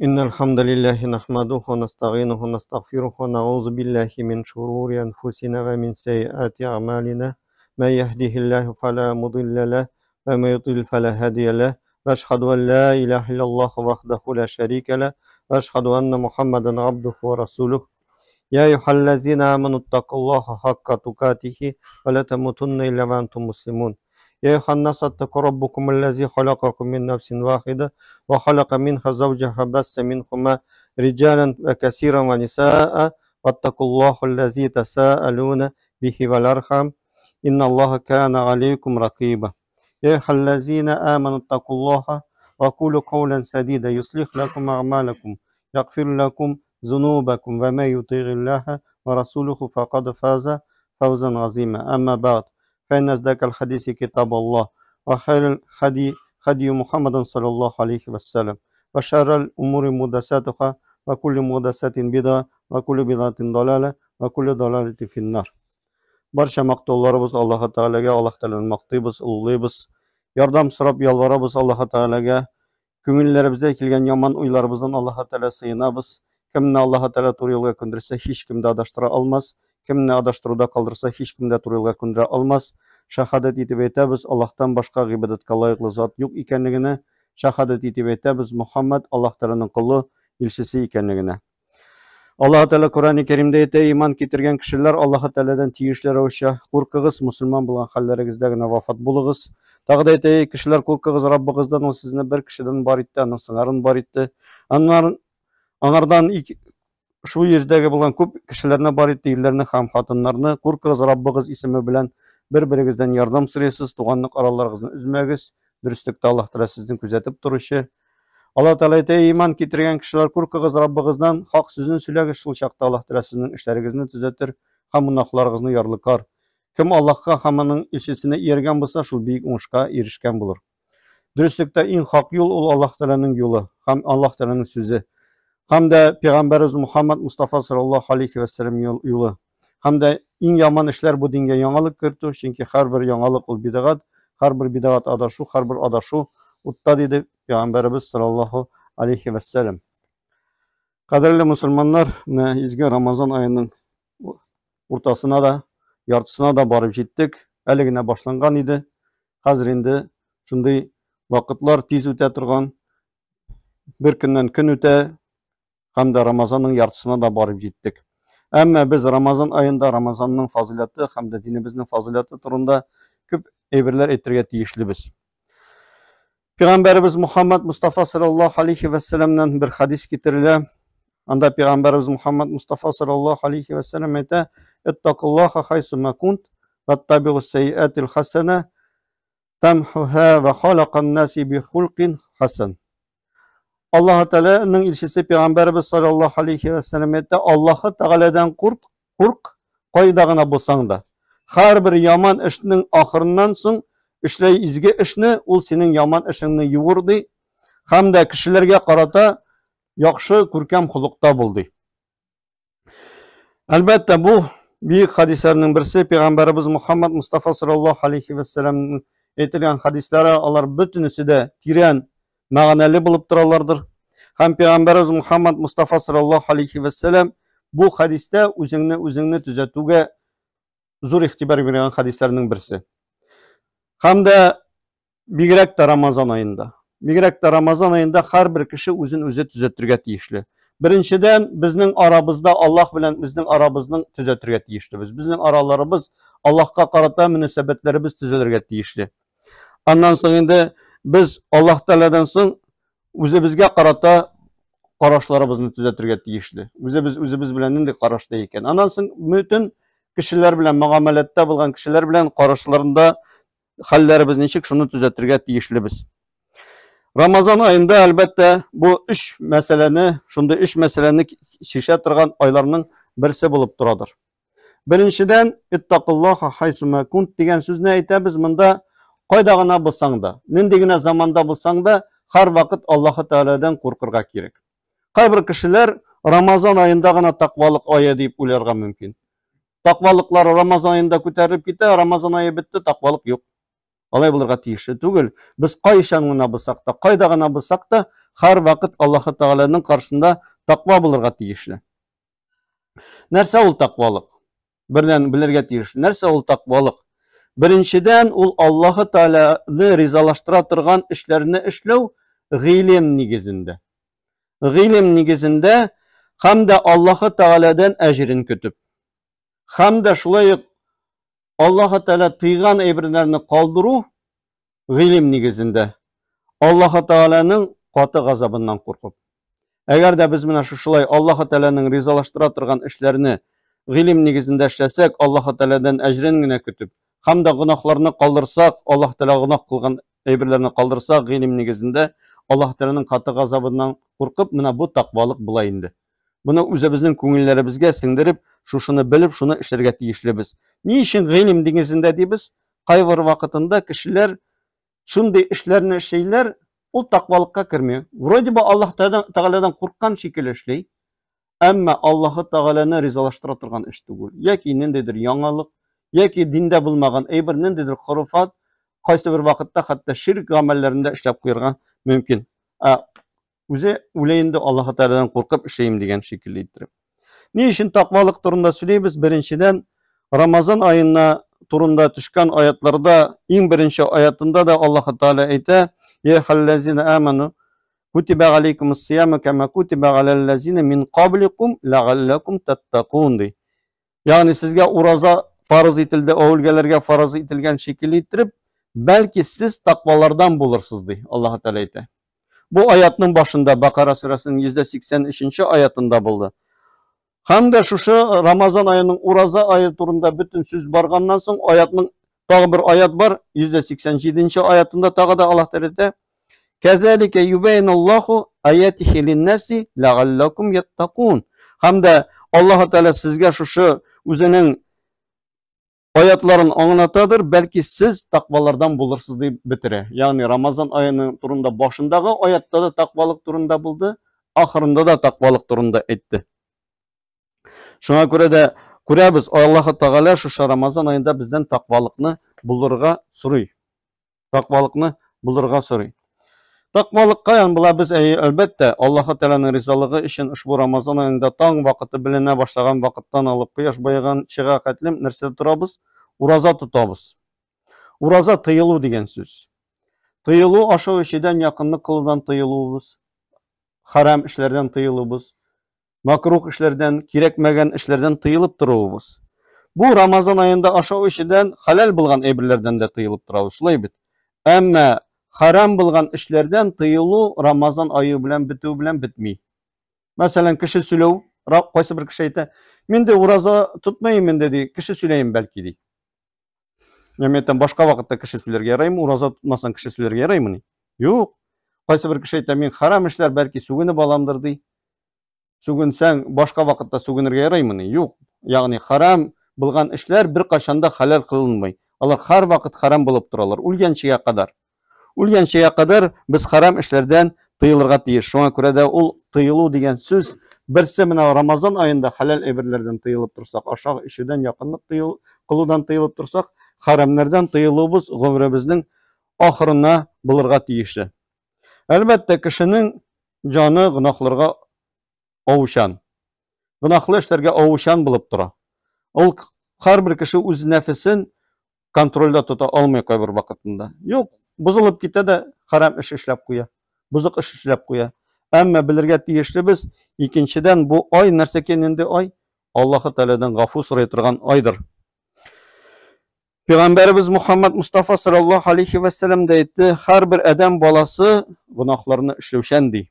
إن الحمد لله نحمده ونستعينه ونستغفره ونعوذ بالله من شرور أنفسنا ومن سيئات أعمالنا. من يهده الله فلا مضل له ومن يضلل فلا هادي له. وأشهد أن لا إله إلا الله وحده لا شريك له وأشهد أن محمدا عبده ورسوله. يا أيها الذين آمنوا اتقوا الله حق تقاته ولا تموتن إلا وأنتم مسلمون. يا أيها الناس اتقوا ربكم الذي خلقكم من نفس واحدة وخلق منها زوجها بث منهما رجالا وكثيرا ونساء واتقوا الله الذي تساءلون به والأرحام إن الله كان عليكم رقيبا. يا أيها الذين آمنوا اتقوا الله وقولوا قولا سديدا يصلح لكم أعمالكم يغفر لكم ذنوبكم ومن يطيع الله ورسوله فقد فاز فوزا عظيما. أما بعد فإن أصدق الحديث كتاب الله وخير الهدي هدي محمد صلى الله عليه وسلم وشر الأمور محدثاتها وكل محدثة بدعة وكل بدعة ضلالة وكل ضلالة في النار. Барча мактауларыбыз Аллаһы Тәгаләгә, Аллаһ Тәгаләне мактыйбыз, олылыйбыз. Ярдәм сорап ялварабыз Аллаһы Тәгаләгә. Күңелләребездә килгән яман уйларыбыздан Аллаһы Тәгалә сыенабыз. Кемне Аллаһы Тәгалә туры юлга күндерсә, һич кем дә адаштыра алмас. Кемне адаштыруда калдырса, һич кем дә туры юлга күндерә алмас. Шәһадәт итеп әйтәбез, Аллаһтан башка гыйбадәткә лаеклы зат юк икәнлегенә. Шәһадәт итеп әйтәбез, Мухаммад Аллаһ Тәгаләнең колы, илчесе икәнлегенә. Аллаһ Тәгалә Коръәни Кәримдә әйтә, иман китергән кешеләр Аллаһ Тәгаләдән тиешле рәвешчә куркыгыз, мусульман булган хәлләрегездә генә вафат булыгыз. Тагы да әйтә, эй кешеләр, куркыгыз Раббыгыздан, ул сезне бер кешедән бар итте, аның сыңарын бар итте. Аннан аңардан шул җирдәге булган күп кешеләрне бар итте, ирләрне һәм хатыннарны. Куркыгыз Раббыгыз исеме белән бер-берегездән ярдәм сорыйсыз, туганлык араларыгызны өзмәгез. Дөреслектә Аллаһ Тәгалә сезне күзәтеп торучы. Аллаһ Тәгалә әйтә, иман китергән кешеләр, куркыгыз Раббыгыздан, хак сүзен сөйләгез, шул чакта Аллаһ Тәгалә сезнең эшләрегезне төзәтер һәм гөнаһларыгызны ярлыкар. Кем Аллаһка һәм аның илчесенә ияргән булса, шул бөек уңышка ирешкән булыр. Дөреслектә иң хак юл ул Аллаһ Тәгаләнең юлы һәм Аллаһ Тәгаләнең сүзе. Һәм дә Пәйгамбәребез Мухаммад Мустафа саллаллаһу алейхи ва сәлләм юлы. Һәм дә иң яман эшләр бу дингә яңалык кертү, чөнки һәрбер яңалык ул бидгат, һәрбер бидгат адашу, һәрбер адашу утта, диде Пәйгамбәребез саллаллаһу алейхи ва сәлләм. Кадерле мусульманнар, менә изге Рамазан аеның уртасына да, яртысына да барып җиттек. Әле генә башланган иде. Хәзер инде шундый вакытлар тиз үтә торган. Бер көннән көн үтә, һәм дә Рамазанның яртысына да барып җиттек. Әмма без Рамазан аенда Рамазанның фазыйләте һәм дә динебезнең фазыйләте турында күп әйберләр әйтергә тиешлебез. Пәйгамбәребез Мухаммад Мустафа саллаллаһу алейхи ва сәлламнан бер хадис китерелә. Анда Пәйгамбәребез Мухаммад Мустафа саллаллаһу алейхи ва сәллам әйтә: "Иттакуллаха хайсума кунт, ваттабигус сайиатил хасана тамхуха ва халакан наси би хулкин хасан." Аллаһ Тәгаләнең илчесе Пәйгамбәребез саллаллаһу алейхи ва сәллам әйтә: "Аллаһ Тәгаләдән курк, кайда гына булсаң да. Һәрбер яман эшнең ахырыннан соң эшләй изге эшне, ул синең яман эшеңне юыр, ди. Һәм дә кешеләргә карата яхшы күркәм холыкта бул, ди. Әлбәттә, бу бөек хадисләрнең берсе Пәйгамбәребез Мухаммад Мустафа саллаллаһу алейхи ва сәлламның әйтелгән хадисләре, алар бөтенесе дә тирән мәгънәле булып торалардыр. Һәм Пәйгамбәребез Мухаммад Мустафа саллаллаһу алейхи ва сәллам бу хадистә үзеңне үзеңне төзәтүгә зур игътибар биргән хадисләрнең берсе. Һәм дә бигрәк тә Рамазан аенда. Бигрәк тә Рамазан аенда һәрбер кеше үзен үзе төзәтергә тиешле. Беренчедән, безнең арабызда Аллаһ белән безнең арабызның төзәтергә тиешлебез. Безнең араларыбыз Аллаһка карата мөнәсәбәтләребез төзәлергә тиешле. Аннан соң инде без Аллаһ Тәгаләдән соң үзебезгә карата карашларыбызны төзәтергә тиешле. Үзебез үзебез белән нинди карашта икән. Аннан соң бөтен кешеләр белән мөгамәләттә булган кешеләр белән карашларында хәлләребез ничек, шуны төзәтергә тиешлебез. Рамазан аенда әлбәттә бу өч мәсьәләне, шундый өч мәсьәләне чишә торган айларның берсе булып торадыр. Беренчедән, иттакуллаха хайсума кунт дигән сүзне әйтәбез. Монда кайда гына булсаң да, нинди генә заманда булсаң да, һәрвакыт Аллаһы Тәгаләдән куркырга кирәк. Кайбер кешеләр Рамазан аенда гына тәкъвалык ае дип уйларга мөмкин. Тәкъвалыклары Рамазан аенда күтәрелеп китә, Рамазан ае бетте, тәкъвалык юк. Алай булырга тиешле түгел. Без кайчан гына булсак та, кайда гына булсак та, һәрвакыт Аллаһы Тәгаләнең каршында таква булырга тиешле. Нәрсә ул таквалык? Бердән белергә тиеш. Нәрсә ул таквалык? Беренчедән, ул Аллаһы Тәгаләне ризалаштыра торган эшләрне эшләү гыйлем нигезендә. Гыйлем нигезендә һәм дә Аллаһы Тәгаләдән әҗерен көтеп. Һәм дә шулай ук Аллаһы Тәгалә тыйган әйберләрне калдыру гыйлем нигезендә. Аллаһы Тәгаләнең каты газабыннан куркып. Әгәр дә без менә шушылай Аллаһы Тәгаләнең ризалаштыра торган эшләрне гыйлем нигезендә эшләсәк, Аллаһы Тәгаләдән әҗрен генә көтеп, һәм дә гөнаһларны калдырсак, Аллаһ Тәгалә гөнаһ кылган әйберләрне калдырсак, гыйлем нигезендә Аллаһ Тәгаләнең каты газабыннан куркып, менә бу таквалык була инде. Моны үзебезнең күңелләребезгә сеңдереп, шушыны белеп, шуны эшләргә тиешлебез. Ни өчен гыйлем нигезендә дибез? Кайбер вакытында кешеләр шундый эшләрне эшлиләр, ул таквалыкка керми. Вроде бы Аллаһ Тәгаләдән курккан шикелле эшли, әмма Аллаһы Тәгаләне ризалаштыра торган эш түгел. Яки ниндидер яңалык, яки диндә булмаган әйбер, ниндидер хоруфат, кайсы бер вакытта хәтта ширк гамәлләрен дә эшләп куярга мөмкин. Ә үзе үлә инде Аллаһы Тәгаләдән куркып эшләйм дигән шикелле иттереп. Ни өчен таквалык турында сөйлибез? Беренчедән, Рамазан аена турында төшкән аятларда иң беренче аятында да Аллаһы Тәгалә әйтә: "Я халлазина аману кутиба алейкумус сияму кама кутиба алаллазина мин кабликум ләгаллакум таттакун" ди. Ягъни сезгә ураза фарыз ителде, әүвәлгеләргә фарыз ителгән шикелле иттереп, бәлки сез таквалардан булырсыз, ди Аллаһы Тәгалә әйтә. Бу аятның башында Бакара сүрәсенең 183 аятында булды. Һәм дә шушы Рамазан аеның ураза ае турында бөтен сүз барганнан соң аятның тагы бер аят бар, 187 аятында тагы да Аллаһ Тәгалә әйтә: Кәзәликә юбәйинуллаһу аятихи линнаси ләгалләкум яттакун. Һәм дә Аллаһ Тәгалә сезгә шушы үзенең аятларын аңлатадыр, бәлки сез таквалардан булырсыз дип бетерә. Ягъни Рамазан аеның турында башындагы аятта да таквалык турында булды, ахырында да таквалык турында әйтте. Шуңа күрә дә күрәбез, Аллаһ Тәгалә шушы Рамазан аенда бездән таквалыкны булдырырга сорый. Таквалыкны булдырырга сорый. Таквалыкка ян була без, әй, әлбәттә, Аллаһы Тәгаләнең ризалыгы өчен ошбу Рамазан аенда таң вакыты беленә башлаган вакыттан алып кояш баеганчыга хәтлем нәрсәдә торабыз? Ураза тотабыз. Ураза тыелу дигән сүз. Тыелу ашау-эчүдән якынлык кылудан тыелуыбыз, харам эшләрдән тыелуыбыз, макрух эшләрдән, кирәкмәгән эшләрдән тыелып торуыбыз. Бу Рамазан аенда ашау-эчүдән, хәләл булган әйберләрдән дә тыелып торабыз, шулай бит. Әмма харам булган эшләрдән тыелу Рамазан ае белән бетү белән бетми. Мәсәлән, кеше сөйләү, кайсы бер кеше әйтә, мин дә ураза тотмыйм инде ди, кеше сөйләйм бәлки ди. Мин әйтәм, башка вакытта кеше сөйләргә яраймы, ураза тотмасаң кеше сөйләргә яраймыни? Юк. Кайсы бер кеше әйтә, мин харам эшләр бәлки сүгенеп аламдыр ди. Сүгенсәң, башка вакытта сүгенергә яраймыни? Юк. Ягъни харам булган эшләр беркайчан да хәләл кылынмый. Алар һәрвакыт харам булып торалар, үлгәнчегә кадәр. Үлгәнчегә кадәр без харам эшләрдән тыелырга тиеш. Шуңа күрә дә ул тыелу дигән сүз берсе менә Рамазан аенда хәләл әйберләрдән тыелып торсак, ашау эчүдән якынлык тыел, кылудан тыелып торсак, харамнардан тыелуыбыз гомеребезнең ахырына булырга тиешле. Әлбәттә, кешенең җаны гөнаһларга авучан. Гөнаһлы эшләргә авучан булып тора. Ул һәрбер кеше үз нәфесен контрольдә тота алмый кайбер вакытында. Юк, бозылып китә дә харам эш эшләп куя. Бозык эш эшләп куя. Әмма белергә тиешлебез, икенчедән, бу ай нәрсәкә нинди ай? Аллаһы Тәгаләдән гафу сорый торган айдыр. Пәйгамбәребез Мухаммад Мустафа саллаллаһу алейхи ва сәлләм дә әйтте, һәрбер адәм баласы гөнаһларны эшләүчән ди.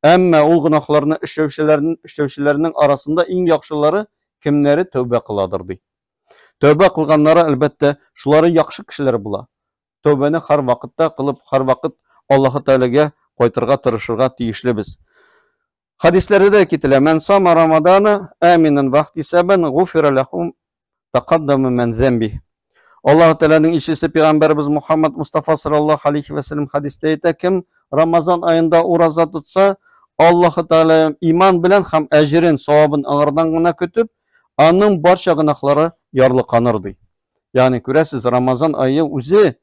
Әмма ул гөнаһларны эшләүчеләрнең эшләүчеләрнең арасында иң яхшылары кемнәре тәүбә кыладыр ди. Тәүбә кылганнары әлбәттә, шулары яхшы кешеләр була. Тәүбәне һәр вакытта кылып, һәр вакыт Аллаһы Тәгаләгә кайтырга тырышырга тиешлебез. Хәдисләрдә дә кителә, Мән сама Рамадана аминан вахтисабан гуфира лаху тақаддама мин замби. Аллаһ Тәгаләнең илчесе пәйгамбәребез Мухаммад Мустафа саллаллаһу алейхи ва саллям хәдистә әйтә, кем Рамазан аенда ураза тотса, Аллаһ Тәгалә иман белән һәм әҗерен, савабын аңардан гына көтеп, аның барча гөнаһлары ярлыканыр ди. Ягъни күрәсез, Рамазан ае үзе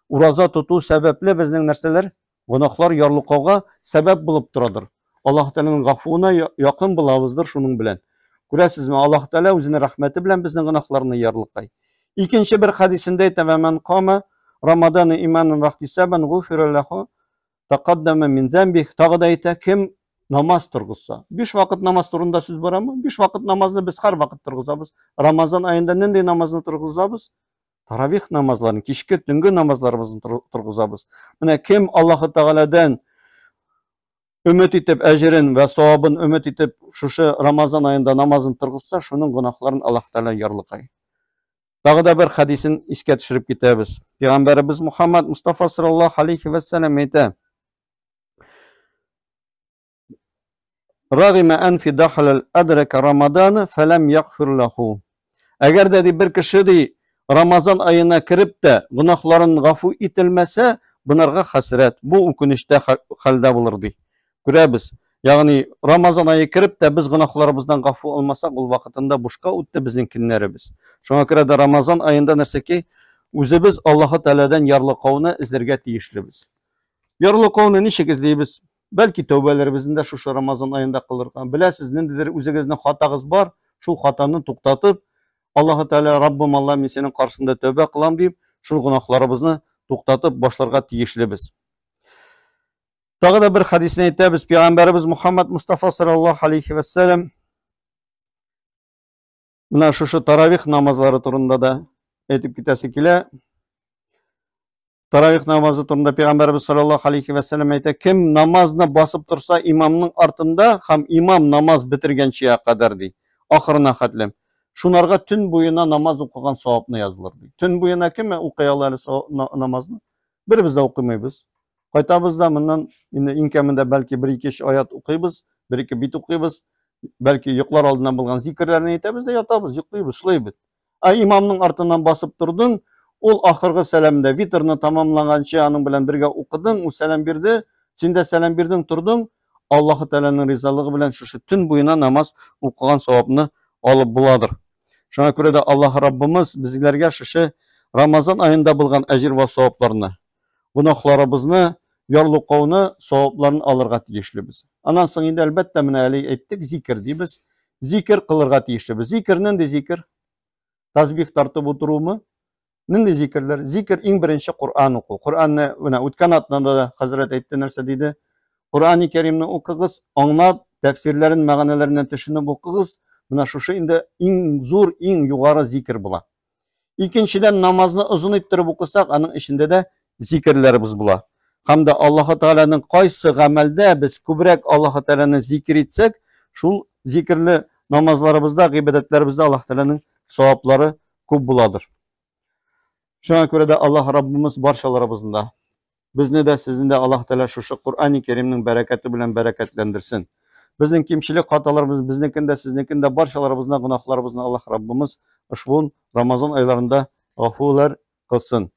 Ураза тоту сәбәпле безнең нәрсәләр? Гөнаһлар ярлыкауга сәбәп булып торадыр. Аллаһ Тәгаләнең гафуына якын булабыздыр шуның белән. Күрәсезме, Аллаһ Тәгалә үзенең рәхмәте белән безнең гөнаһларны ярлыкай. Икенче бер хәдисендә әйтә: "Ва ман кама Рамадана иманан ва ихтисабан гуфира лаху тақаддама мин замбих". Тагы да әйтә, кем намаз торгызса. Биш вакыт намаз турында сүз барамы? Биш вакыт намазны без һәр вакыт торгызабыз. Рамазан аенда нинди намазны торгызабыз? Таравих намазларын, кичке, төнге намазларыбызны торгызабыз. Менә кем Аллаһы Тәгаләдән өмет итеп, әҗерен вә савабын өмет итеп, шушы Рамазан аенда намазын торгызса, шуның гөнаһларын Аллаһ Тәгалә ярлыкай. Тагы да бер хәдисен искә төшереп китәбез. Пәйгамбәребез Мухаммад Мустафа саллаллаһу алейхи ва саллям әйтә: Рагима әнфи дахалал адрака Рамадана фәләм ягфир лаху. Әгәр дә ди бер кеше ди Рамазан аена кереп тә гөнаһларын гафу ителмәсә, бунарга хәсрәт, бу үкенештә хәлдә булыр ди. Күрәбез. Ягъни Рамазан ае кереп тә без гөнаһларыбыздан гафу алмасак, ул вакытында бушка үтте безнең көннәребез. Шуңа күрә дә Рамазан аенда нәрсәки үзебез Аллаһы Тәгаләдән ярлыкауны эзләргә тиешлебез. Ярлыкауны ничек эзлибез? Бәлки тәүбәләребезне дә шушы Рамазан аенда кылырга. Беләсез, ниндидер үзегезнең хатагыз бар, шул хатаны туктатып, Аллаһы Тәгалә, Раббым Алла, мин синең каршында тәүбә кылам дип, шул гөнаһларыбызны туктатып башларга тиешлебез. Тагы да бер хәдисне әйтәбез, Пәйгамбәребез Мухаммад Мустафа саллаллаһу алейхи вәссәлам менә шушы таравих намазлары турында да әйтеп китәсе килә. Таравих намазы турында Пәйгамбәребез саллаллаһу алейхи ва сәлләм әйтә, кем намазны басып торса имамның артында һәм имам намаз бетергәнчә кадәр ди, ахырына хәтлем. Шунарга төн буена намаз укыган савапны язылыр ди. Төн буена кем укый ала әле намазны? Беребез дә укымыйбыз. Кайтабыз да моннан инде иң кәмендә бәлки бер-ике аят укыйбыз, бер-ике бит укыйбыз, бәлки йоклар алдыннан булган зикерләрне әйтәбез дә ятабыз, йоклыйбыз, шулай бит. Ә имамның артыннан басып тордың, ул ахыргы сәламдә витрны тамамланганчы аның белән бергә укыдың, ул сәлам бирде, син дә сәлам бирдең, тордың, Аллаһы Тәгаләнең ризалыгы белән шушы төн буена намаз укыган савапны алып буладыр. Шуңа күрә дә Аллаһ Раббымыз безләргә шушы Рамазан аенда булган әҗер вә савапларны, гөнаһларыбызны ярлыкауны, савапларын алырга тиешлебез. Аннан соң инде әлбәттә менә әле әйттек, зикер дибез. Зикер кылырга тиешлебез. Зикер нинди зикер? Тасбих тартып утырумы? Нинди зикерләр? Зикер иң беренче Коръән уку. Коръәнне менә үткән атнада да хәзрәт әйтте нәрсә диде? Коръәни Кәримне укыгыз, аңлап, тәфсирләрен, мәгънәләренә төшенеп укыгыз. Менә шушы инде иң зур, иң югары зикер була. Икенчедән, намазны озын иттереп укысак, аның эчендә дә зикерләребез була. Һәм дә Аллаһы Тәгаләнең кайсы гамәлдә без күбрәк Аллаһы Тәгаләне зикер итсәк, шул зикерле намазларыбызда, гыйбадәтләребездә Аллаһ Тәгаләнең саваплары күп буладыр. Шуңа күрә дә Аллаһ Раббымыз барчаларыбызны да, безне дә, сезне дә Аллаһ Тәгалә шушы Коръәни Кәримнең бәрәкәте белән бәрәкәтләндерсен. Безнең кимчелек хаталарыбыз, безнекен дә, сезнекен дә, барчаларыбызны, гөнаһларыбызны Аллаһ Раббымыз ошбу Рамазан айларында гафулар кылсын.